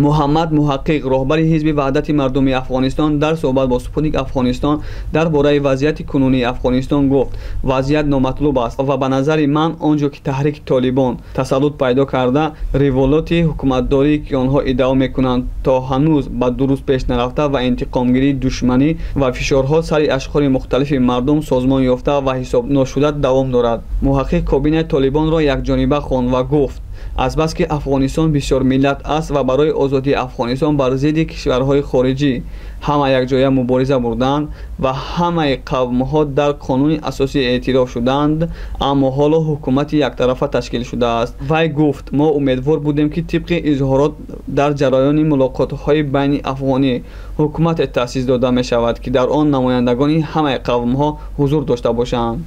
Муҳаммад Муҳаққиқ, роҳбари ҳизби Ваҳдати мардуми Афғонистон, дар суҳбат бо Спутник Афғонистон дар бораи вазъияти кунунии Афғонистон гуфт: вазъият номатлуб аст ва ба назари ман он ҷо ки таҳрики Толибон тасаллут пайдо карда, революти ҳукуматдорӣ, ки онҳо иддао мекунанд, то ҳанӯз ба дуруст пеш нарафта ва интиқомгирии душманӣ ва фишорҳо сари ашхори мухталифи мардум созмон ёфта ва ҳисобношуда давом дорад. Муҳаққиқ кабинаи Толибонро якҷониба хонд ва гуфт: азбаски Афғонистон бисёрмиллат аст ва барои озодии Афғонистон бар зидди кишварҳои хориҷӣ ҳама якҷоя мубориза бурданд ва ҳамаи қавмҳо дар қонуни асосӣ эътироф шуданд, аммо ҳоло ҳукумати яктарафа ташкил шудааст. Вай гуфт: мо умедвор будем, ки тибқи изҳорот дар ҷараёни мулоқотҳои байни афғонӣ ҳукумате таъсис дода мешавад, ки дар он намояндагони ҳамаи қавмҳо ҳузур дошта бошанд.